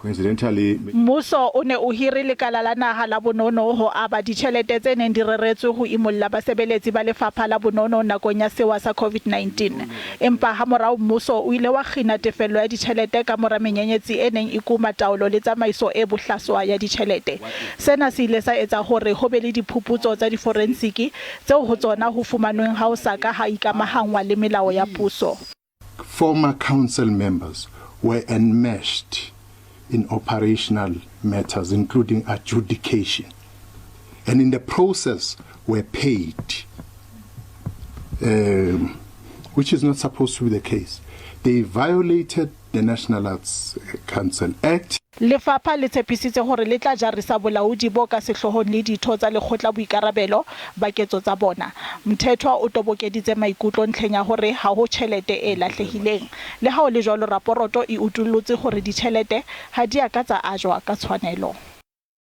Coincidentally, Mmuso o ne o hire Lekala la Naha la Bonono ho aba ditjhelete tse neng di reretswe ho imolla basebeletsi ba lefapha la bonono nakong ya sewa sa Covid-19. Empa hamorao mmuso o ile wa kgina tefello ya ditjhelete kamora menyenyetsi e neng e kuma taolo le tsamaiso e bohlaswa ya ditjhelete. Sena se ile sa etsa hore ho be le diphuputso tsa diforensiki tseo ho tsona ho fumanweng ha ho sa ka ha ikamahangwa le melao ya puso. Former council members were enmeshed in operational matters, including adjudication, and in the process were paid, which is not supposed to be the case. They violated the National Arts Council Act. Lefapha le tshepisitse hore le tla jarisa bolaodi bo ka sehloohong le ditho tsa lekgotla boikarabelo ba ketso tsa bona. Mthethwa o tobokeditse maikutlo ntlheng ya hore ha ho tjhelete e lahlehileng. Le ha ho le jwalo raporoto e utullotse hore ditjhelete ha di a ka tsa ajwa ka tshwanelo.